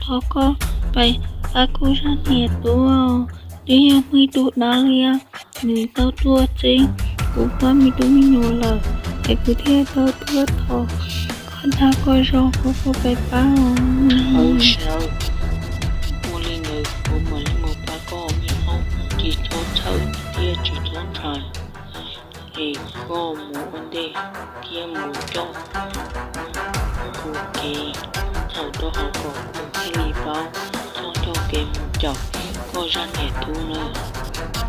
Thov koj pab kuv zaj niam tub, twb yog muaj ib tug dab liab, nws tau tuaj txeeb kuv pab me tub me nyuam lawm, es kuv thiaj tau tuaj thov koj dag koj zog kom koj pab pab. Ua li ntawd kuv mam li mus pab koj me paub, tsis txhob txhawj thiab tsis txhob ntshai. Es koj mus ua ntej thiab mus coj kuv kev txhaum rau hauv kom kuv thiaj li paub txoj coj kev mus caum koj zaj niam tub na.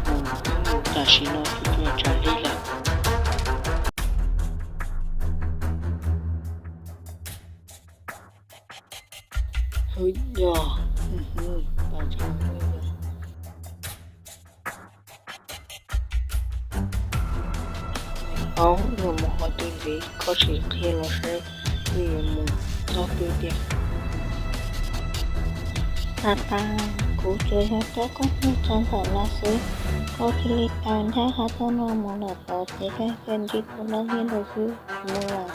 Mus, mus tam sim no kuv tsuas tsam li lawm. Hwb, yog, aub, yuav mus qhov twg ntxiv, koj sim qhia los saib, kuv yuav mus txog twg tiag. Tab tab, kuv tsuas yog coj koj tuaj txog ntawm no xwb, koj cia li tau ncaj qha tuaj no mus lawm tod ces koj cia li ntsib tus dab liab ntawd xwb, mus lawm.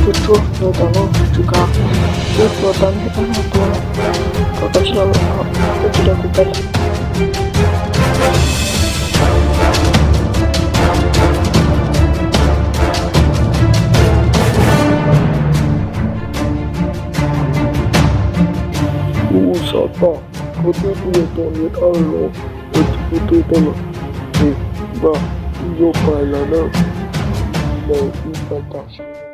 Kuv tsuag los tom no tsis kam, kuv tsuag tau neb ob no tua, kom koj tsis los, koj tsis los kuv pais lawm. Kuv xav tau koj twb tuaj tua niam dab los, kuv twb tuaj tau lawm, es npaj ib zaug pais lawm na, ntawm ib pais tam sim.